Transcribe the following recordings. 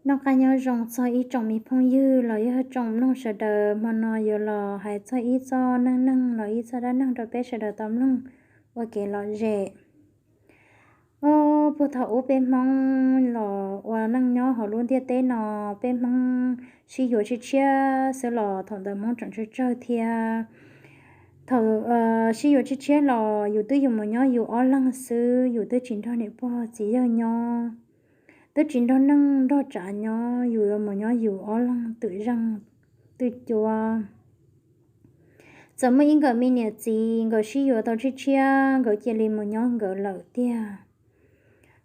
Noj qab nyob zoo txog ib tsoom me phooj ywg los yog tsoom mloog sawv daws. Hmo no yuav los hais txog ib txoj neej neeg los ib txoj dab neeg rau peb sawv daws tau mloog ua kev lom zem. Os, puag thaum ub peb Hmoob los ua neej nyob hauv lub ntiaj teb no, peb Hmoob sib yuav tshiab tshiab xwb los thaum ntawd Hmoob tseem tsawg tsawg thiab. Thaum sib yuav tshiab tshiab los yus twb yus mus nyob yus ob leeg xwb, yus twb tsis nrog niam pog txiv yawg nyob, twb tsis nrog neej nrog tsav nyob, yus yuav mus nyob yus ob leeg twm zeej twj cuab. Txawm muaj ib nkawm me niam txiv nkawd sib yuav tau tshiab tshiab, nkawd cia li mus nyob nkawd lawm tiag.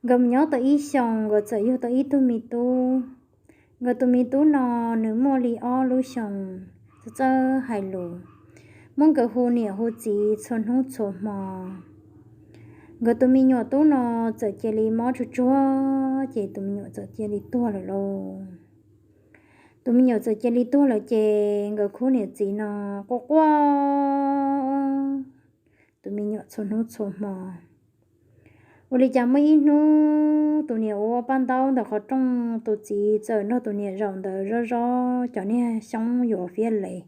Nkawd mus nyob tau ib xyoos, nkawd txawm yug tau ib tug me tub. Nkawd tus me tub no nws muaj li ob lub xyoos, txawj txawj hais lus, muab nkawd hu niam hu txiv txhua hnub txhua hmo. Nkawd tus me nyuam tub no txawm cia li mob tsuag tsuag, ces tus me nyuam txawm cia li tuag lawm lauj. Tus me nyuam txawm cia li tuag lawm ces nkawd khub niam txiv no quaj quaj tus me nyuam txhua hnub txhua hmo. Ua li cas muaj ib hnub tus niam ua paj ntaub ntawm qhov rooj, tus txiv txawm nrog tus niam zaum ntawd zov zov cov niag xyoob yuav fiab lev.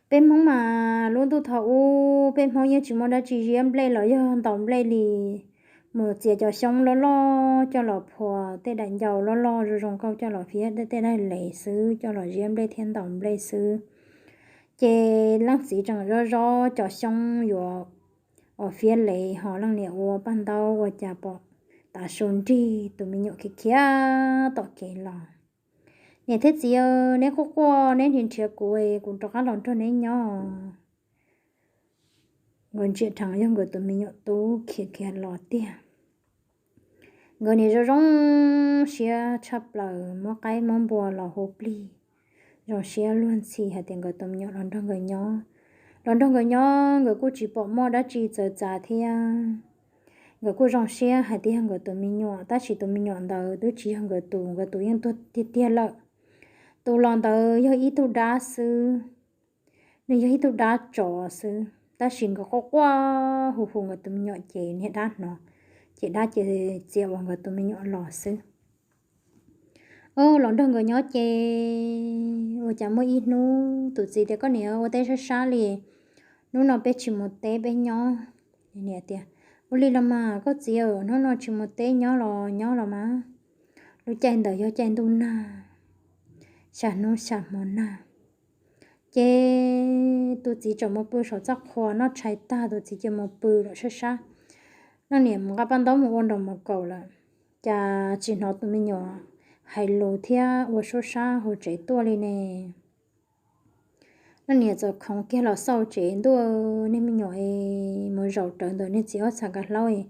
Peb Hmoob mas lub ntuj thaum ub peb Hmoob yeej tsis muaj dab tsi ziab nplej los yog ntaus nplej li. Mus txiav cov xyoob loj loj coj los phua tej daim ncau loj loj zoo zoo nkauj coj los fiab tej daim lev xwb, coj los ziab nplej thiab ntaus nplej xwb. Ces leej txiv tseem zov zov cov xyoob yuav fiab lev, ho leej niam ua paj ntaub ua cas pom tav su nrig tus me nyuam khiav khiav tom kev los. Niam thiab txiv, neb quaj quaj neb nrhiav nrhiav kuv, kuv rov qab los nrog neb nyob. Nkawd ntsia dheev yog nkawd tus me nyuam tub khiav khiav los tiag. Nkawd niam zoo zoo siab tshaj plaws, muab qaib muab npua los hu plig, zoo siab luag ntxhi hais tias nkawd tus me nyuam los nrog nkawd nyob. Los nrog nkawd nyob nkawd kuj tsis pom muaj dab tsi txawv txav thiab. Nkawd kuj zoo siab hais tias yog nkawd tus me nyuam, tab sis tus me nyuam ntawd twb tsis yog nkawd tus, nkawd tus yeej tuag tiag tiag lawm. Tus los ntawd yog ib tug dab xwb, nws yog ib tug dab tsov xwb, tab sis nkawd quaj quaj hu hu nkawd tus me nyuam ces niag dab hnov, ces dab ces txia ua nkawd tus me nyuam los xwb. Os, los nrog nkawd nyob ces ua cas muaj ib hnub tus txiv tias, koj niam, ua teb sab sab li, hnub no peb tsis mus teb peb nyob. Niam tias, ua li los mas koj txiv, hnub no tsis mus teb nyob los nyob los mas. Lub caij ntawd yog caij ntuj nag, xya hnub xya hmo nag. Ces tus txiv tseem mus pw saum txaj qhua noj tshais tag, tus txiv cia mus pw lawm sab sab. Leej niam mus nqa paj ntaub mus ua nraum mus kaum lawm, cas tsis hnov tus me nyuam hais lus thiab ua suab sab hauv tsev tuaj li ne. Leej niam txawm khoov kiag los xauj tsev ntuj, niag me nyuam es mus zaum rawv ntawm niag txiv ob txhais kav hlaub.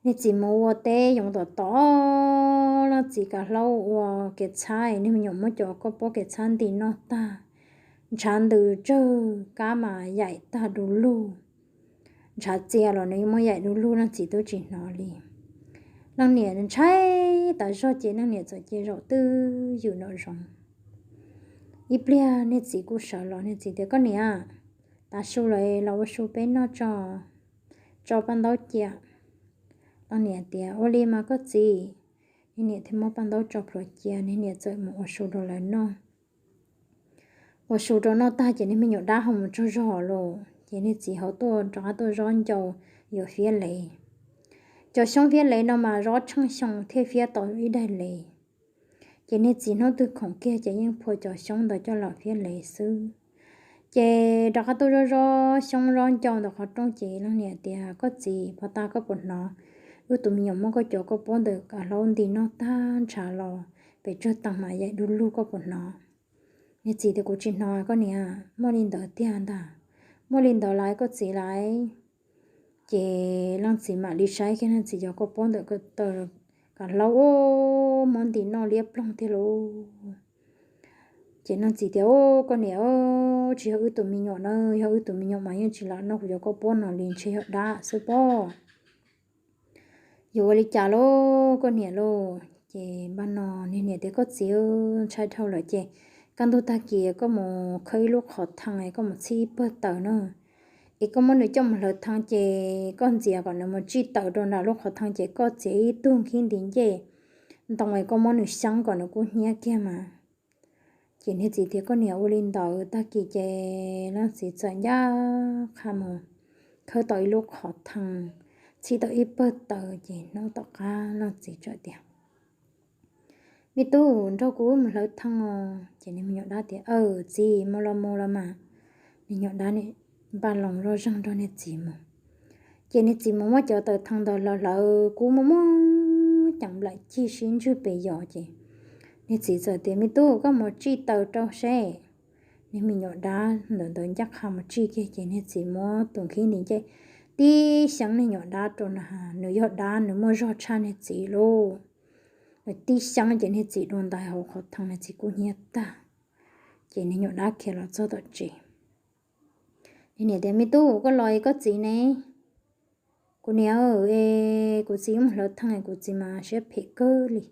Niag txiv mus ua teb yoov tom tom, leej txiv kav hlaub ua kev txhab, niag me nyuam muab cov kauj pob kev txhab nti noj tag, ntshav ntws tsawg, kab mas yaim tag du lug. Ntshav txia los nws muab yaim du lug, leej txiv twb tsis hnov li. Leej niam ntshai tas zog ces leej niam txawm cia zaum twj ywm nraum zoov. Ib pliag niag txiv kuj sawv los, niag txiv tias, koj niam, tav su lawm los ua su peb noj tso, tso paj ntaub cia. Leej niam tias, ua li mas koj txiv. Niag niam thiaj muab paj ntaub tso plhuav cia, niag niam txawm mus ua su rau lawv noj. Ua su rau noj tag ces niag me nyuam dab ho mus tsaug zog lawm, ces niag txiv ho tuaj rov qab tuaj zob ncau yuav fiab lev. Cov xyoob fiab lev no mas zob tsheej xyoo thiaj fiab tau ib daim lev. Ces niag txiv hnub twg khoom kiag ces yeej phua cov xyoob ntawd coj los fiab lev xwb. Ces rov qab tuaj zob zob xyoob zob ncau ntawm qhov rooj ces leej niam tias, koj txiv, pov tag koj puas hnov wb tus me nyuam muab koj cov kauj pob ntawm kav hlaub nti noj tag ntshav los pes tsawg teev mas yaim du lug, koj puas hnov? Niag txiv tias, kuv tsis hnov koj niam, muaj li ntawd tiag ntag. Muaj li ntawd lawm koj txiv lawm. Ces leej txiv mam li saib kiag leej txiv cov kauj pob ntawm kav hlaub, muab nti noj liab ploog tiag lauj. Ces leej txiv tias, koj niam, tsis yog wb tus me nyuam na, yog wb tus me nyuam mas yeej tsis lam noj kuv cov kauj pob no li, ntshe yog dab xwb pob. Yuav ua li cas lauj koj niam lauj? Ces npaj no niag niam tias, koj txiv, ntshai dhau lawm ces kaj ntug tag kis koj mus khawb ib lub qhov thee, koj mus txhib ib pawg taws na, es koj muab nws coj mus hlawv thee ces koj ntxias kom nws mus tsij taws rau nram lub qhov thee ces koj txiav ib tug nkhib nti ncej, ntoo es koj muab nws xyeeb kom nws kub hnyiab kiag mas. Ces niag txiv tias, Koj niam, ua li ntawd. Tag kis ces leej txiv txawm ncaj qha mus khawb tau ib lub qhov thee, txhib tau ib pawg taws ces hnub tom qab leej txiv txawm tias, Me tub, nrog kuv mus hlawv thee os. Ces niag me nyuam dab tias, Aws txiv, mus los mus los mas. Niag nyuam dab nim npaj loo zoj zeeg nrog niag txiv mus. Ces niag txiv mus muab cov taws thee ntawd hlawv hlawv kub muaj muab ceem nplaim cig sib ntswg pes yos ces niag txiv txawm tias, Me tub, koj mus tsij taws rau seb. Niag me nyuam dab ntawd ncaj qha mus tsij kiag ces niag txiv muab tus nkhib nti ncej tib xyeeb niag nyuam dab rau na, nws yog dab nws muaj zog tshaj niag txiv lauj. Nws tib xyeeb ces niag txiv dua ntais hauv qhov thee, niag txiv kub hnyiab tag. Ces niag nyuam dab khiav los txog tom tsev. Niag niam tias, Me tub, koj los es koj txiv ne? Kuv niam, es kuv txiv mus hlawv thee, kuv txiv mas siab phem kawg li.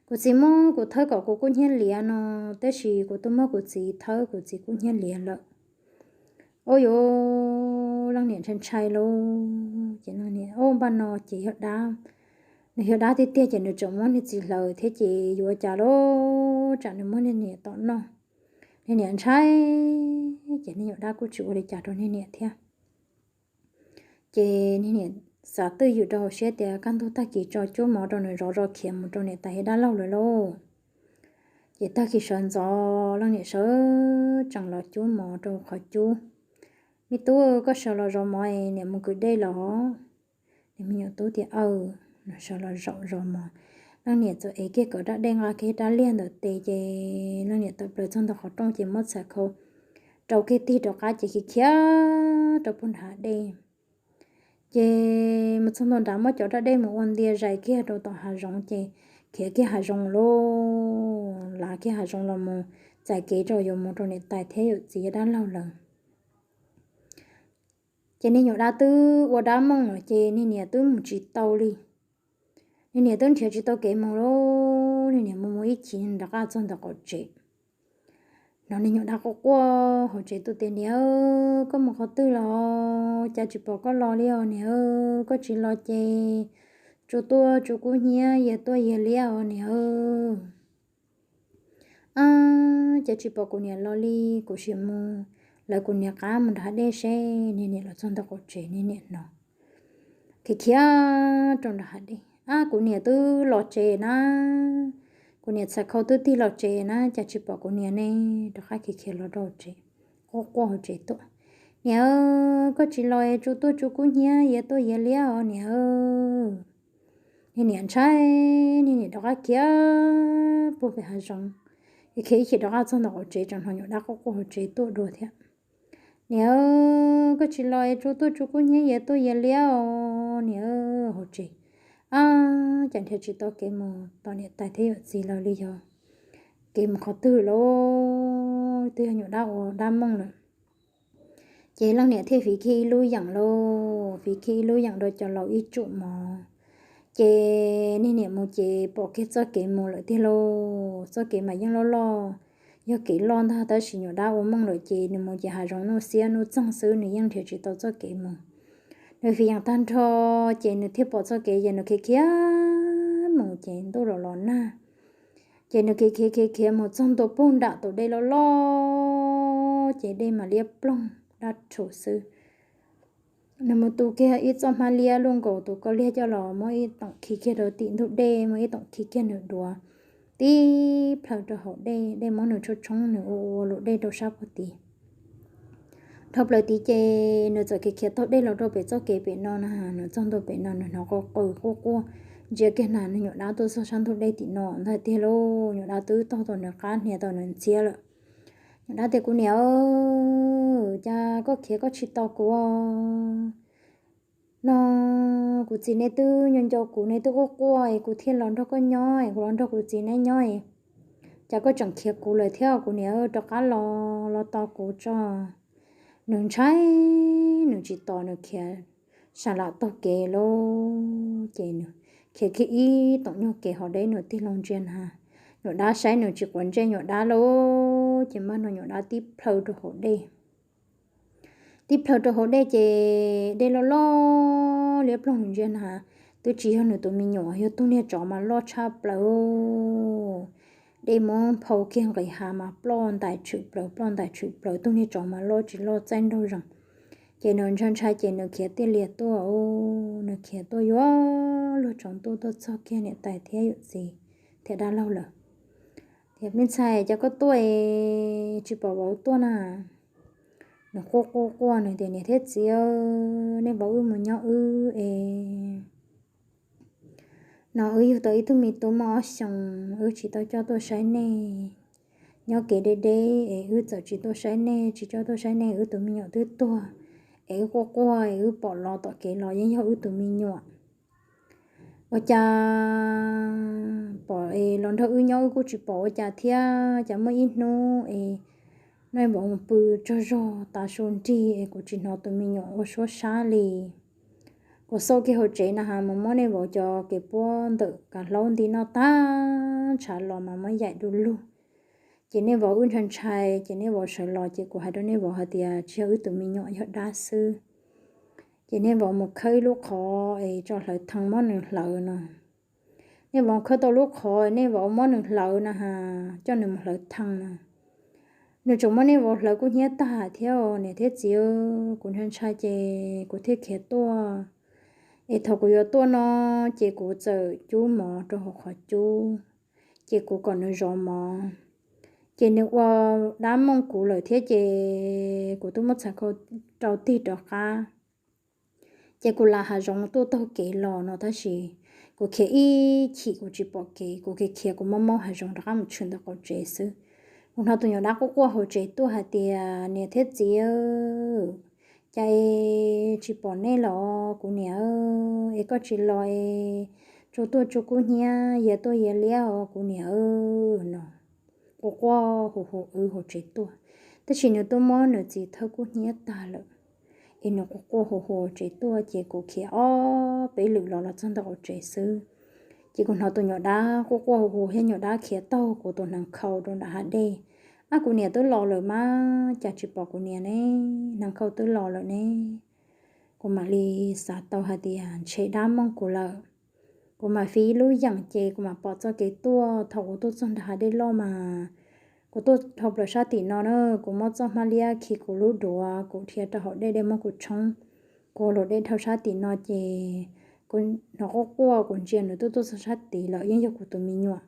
Kuv txiv muab kuv thawb kom kuv kub hnyiab liav no, tab sis kuv twb muab kuv txiv thawb kuv txiv kub hnyiab liav lawm. Ua yuav leej niam ntshai ntshai lauj. Ces niam, Ua npaj no ces yog dab, nws yog dab tiag tiag ces nws tseem muab niag txiv hlawv thiab ces yuav cas lauj, tsam nws muab niag niam tom noj. Niag niam ntshai, ces niag nyuam dab kuj tsis ua li cas rau niag niam thiab. Ces niag niam xav twj ywm rau hauv siab tias kaj ntug tag kis tso cuab mov rau nws zov zov khiav mus rau niam tais thiab dab laug lawv lauj. Ces tag kis sawv ntxov leej niam sawv tsees los cuab mov rau qhov cub. Me tub, koj sawv los zov mov es niam mus kwv dej los. Niag me nyuam tub tias, Aws. Nws sawv los zaum zov mov. Leej niam txawm ev kiag kom rab dej nqa kiag rab liag ntawm tes ces leej niam tawm plaws txog ntawm qhov rooj ces muab txhais khau rau kiag tig rov qab ces khiav khiav rau puag nram hav dej. Ces mus txog ntua nrad muab cov rab dej mus ua ntia zais kiag rau tom hav zoov ces khiav kiag hav zoov lauj, lav kiag hav zoov los mus txais kev rau yuav mus rau niam tais thiab yawm txiv dab laug lawm. Ces niag nyuam dab twb ua dab mooj lawm ces niag niam twb mus tsis tau li. Niag niam twb nrhiav tsis tau kev mus lauj, niag niam mus mus ib chim rov qab txog ntawm qaum tsev. Hnov niag nyuam dab quaj quaj hauv tsev tuaj tias, Niam, koj mus qhov twg los? Cas tsis pom koj los li os niam? Koj tsis los ces tsuas tuaj tsuas kub hnyiab, yias tuaj yias liab os niam. Ab, cas tsis pom kuv niam los li, kuv sim mus lawv kuv niam qab mus nram hav dej seb. Niag niam los txog ntawm qaum tsev, niag niam hnov khiav khiav rau nram hav dej. Ab, kuv niam twb los tsev na, kuv niam txhais khau twb tig los tsev na, cas tsis pom kuv niam ne? Rov qab khiav khiav los rau tsev, quaj quaj hauv tsev tuaj, Niam, koj tsis los es tsuas tuaj tsuas kub hnyiab, yias tuaj yias liab os niam. Niag niam ntshai, niag niam rov qab khiav puag pem hav zoov, khiav ib chim rov qab txog ntawm qaum tsev tseem hnov nyuam dab quaj quaj hauv tsev tuaj dua thiab. Niam, koj tsis los es tsuas tuaj tsuas kub hnyiab, yias tuaj yias liab os niam hauv tsev. Ab, cas nrhiav tsis tau kev mus tom niam tais thiab yawm txiv lawm li, yog kev mus qhov twg lauj? Twb yog nyuam dab ua dab mooj lawm. Ces leej niam thiaj fiv kiag ib lub yeem lauj, fiv kiag ib lub yeem rau cov laus ib tsum mov. Ces niag niam mus ces pom kiag txoj kev mus lawm tiag lauj. Txoj kev mas yeej loj loj, yog kev loj ntag, tab sis nyuam dab ua mooj lawm ces nws mus ces hav zoov nuj xiab nuj txeeg xwb, nws yeej nrhiav tsis tau txoj kev mus. Nws fiv yeem tag nrho ces nws thiaj pom txoj kev, ces nws khiav khiav mus ces ntuj los los nag. Ces nws khiav khiav khiav khiav mus txog ntua puag nram tus dej loj loj, ces dej mas liab ploog dab rhuv xwb. Nws mus tu kiag ib txoj hmab liab luj nkaus tus kauj liag coj los, muab ib toom khi kiag rau tim ntug dej, muab ib toom khi kiag nws duav, tib plhaw rau hauv dej, dej muab nws tshoob tshoob, nws ua ua luam dej rau sab puag tid. Dhau plaws tid ces nws txawm khiav khiav taug dej los rau pem txoj kev pem no na. Nws txog ntua pem no nws hnov qw qw quaj quaj ntsia kiag na, nws nyuam dab tuaj txog sab ntug dej tim no ntag tiag lauj. Nyuam dab twb taug tau nws qab, hnia tau nws ntxhiab lawm. Nyuam dab tias, Kuv niam, cas koj khiav koj tsis tos kuv no? Kuv txiv nej twb nco nco kuv, nej twb quaj quaj es kuv thiaj los nrog koj nyob, es kuv los nrog kuv txiv nej nyob es cas koj tseem khiav kuv lawm thiab? Kuv niam, rov qab los los tos kuv tso. Nws ntshai, nws tsis tos, nws khiav sa lam taug kev lauj. Ces nws khiav kiag ib toom nyuag kev hauv dej, nws tig loo ntsia na, nyuam dab saib nws tsis quav ntsej nyuam dab lauj. Ces npaj no nyuam dab tib plhaw rau hauv dej. Tib plhaw rau hauv dej ces dej loj loj liab ploog, nws ntsia na, twb tsis yog nws tus me nyuam, yog tug niag tsov mas loj tshaj plaws. Dej muab nphau kiag nqis hav mas ploj ntais tshwm plaws ploj ntais tshwm plaws, tug niag tsov mas loj tsis loj txaij nraug zees. Ces nws ntshai ntshai ces nws khiav tij lias tuaj, nws khiav tuaj yuav luag tsaus ntuj tuaj txog kiag niam tais thiab yawm txiv thiab dab laug lawm. Tias, me ntxhais, cas koj tuaj es tsis pom vauv tuaj na? Nws quaj quaj quaj nws tias, niam thiab txiv, nej vauv wb mus nyob wb es no wb yug tau ib tug me tub muaj ob xyoos, wb tsis tau coj tuaj saib nej. Nyob kev deb deb es wb txawm tsis tuaj saib nej, tsis coj tuaj saib nej, wb tus me nyuam twb tuag. Es wb quaj quaj es wb pom los tom kev los yeej yog wb tus me nyuam. Ua cas pom es los nrog wb nyob wb kuj tsis pom ua cas thiab, cas muaj ib hnub es nej vauv mus pw tsaug zog tav su nrig es kuv tsis hnov tus me nyuam ua suab sab li. Kuv xauj kiag hauv tsev na has mas muab nej vauv cov kev puab ntawm kav hlaub nti noj tag ntshav los mas muab yaim du lug. Ces nej vauv wb ntshai ntshai ces nej vauv sawv los ces kuv hais rau nej vauv hais tias, tsis yog wb tus me nyuam, yog dab xwb. Ces nej vauv mus khawb ib lub qhov es tso hlawv thee muab nws hlawv no. Nej vauv khawb tau lub qhov, nej vauv muab nws hlawv na has, coj nws mus hlawv thee na. Nws tseem muab nej vauv hlawv kub hnyiab tag thiab niam thiab txiv, kuv ntshai ntshai ces kuv thiaj khiav tuaj. Es thaum kuv yuav tuaj no ces kuv txawm cub mov rau hauv qhov cub, ces kuv kom nws zov mov. Ces nws ua dab mooj kuv lawm thiab ces kuv twb muab txhais khau rau tig rov qab. Ces kuv lam hav zoov tuaj taug kev los no tab sis kuv khiav ib chim kuv tsis pom kev, kuv khiav khiav kuv mob mob hav zoov rov qab mus tshwm ntawm qaum tsev xwb. Kuv hnov tus nyuam dab quaj quaj hauv tsev tuaj hais tias, niam thiab txiv, cas es tsis pom nej los kuv niam, es koj tsis los es tsuas tuaj tsuas kub hnyiab, yias tuaj yias liab os kuv niam no. Quaj quaj hu hu wb hauv tsev tuaj, tab sis nws twb muab nws txiv thawb kub hnyiab tag lawm. Es nws quaj quaj hu hu hauv tsev tuaj ces kuv khiav ob peb lwm los los txog ntawm hauv tsev xwb. Ces kuv hnov tus nyuam dab quaj quaj hu hu thiab nyuam dab khiav taug kuv tus hneev khau rau nram hav dej. Ab, kuv niam twb los lawm mas cas tsis pom kuv niam ne? Hneev khau twb los lawm ne. Kuv mam li xav tau hais tias ntshe dab mooj kuv lawm. Kuv mam fiv ib lub yeem ces kuv mam pom txoj kev tuaj. Thaum kuv tuaj txog nram hav dej loj mas kuv tuaj dhau plaws sab tim no na, kuv muab txoj hmab liab khi kuv lub duav, kuv dhia rau hauv dej, dej muab kuv tshoob. Kuv ua luam dej dhau sab tim no ces kuv hnov quaj quaj, kuv ntsia nws twb tuaj txog sab tid lawm, yeej yog kuv tus me nyuam.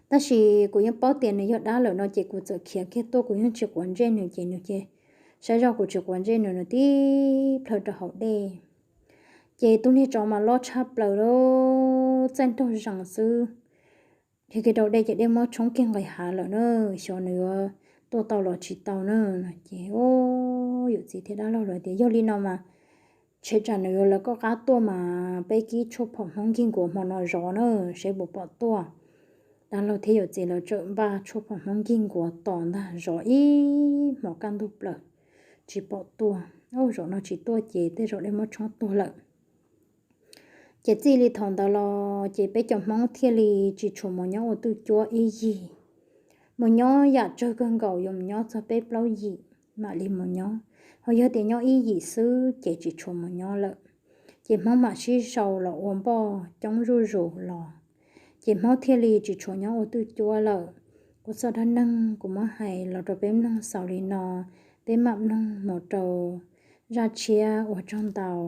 Tab sis kuv yeej paub tias nws yog dab lawm no ces kuv txawm khiav kiag tuaj, kuv yeej tsis quav ntsej nws ces nws cia saib zoj kuv tsis quav ntsej nws, nws tib plhaw rau hauv dej. Ces tus niag tsov mas loj tshaj plaws li, txaij nraug zees xwb. Dhia kiag rau dej ces dej muab tshoob kiag nqis hav lawm na, xyov nws yuav tuaj tau los tsis tau na. Ces yawm txiv thiab dab laug lawv tias, yog li no mas ntshe tsam nws yuav lawv koj qab tuaj mas peb kib tshuaj phom hmoob nkig nkuav hmo no zov na, seb puas pom tuaj. Dab laug thiab yawm txiv lawv txawm npaj tshuaj phom hmoob nkig nkuav tos ntag, zov ib hmos kaj ntug plaws tsis pom tuaj. Zaum no tsis tuaj ces tej zaum dej muab tshoob tuag lawm. Ces txij li thaum ntawd los ces peb cov hmoob thiaj li tsis tshua mus nyob ua twj cuab ib yig. Mus nyob yam tsawg kawg nkaus yuav mus nyob txog peb plaub yim mam li mus nyob, ho yog tias nyob ib yim xwb ces tsis tshua mus nyob lawm. Ces hmoob mam sib sau los ua npoj coob zuj zus los, ces hmoob thiaj li tsis tshua nyob ua twj cuab lawm. Kuv txoj dab neeg kuv muab hais los rau peb mloog xaus li no, peb mam mloog mus rau zaj tshiab, ua tsaug ntau.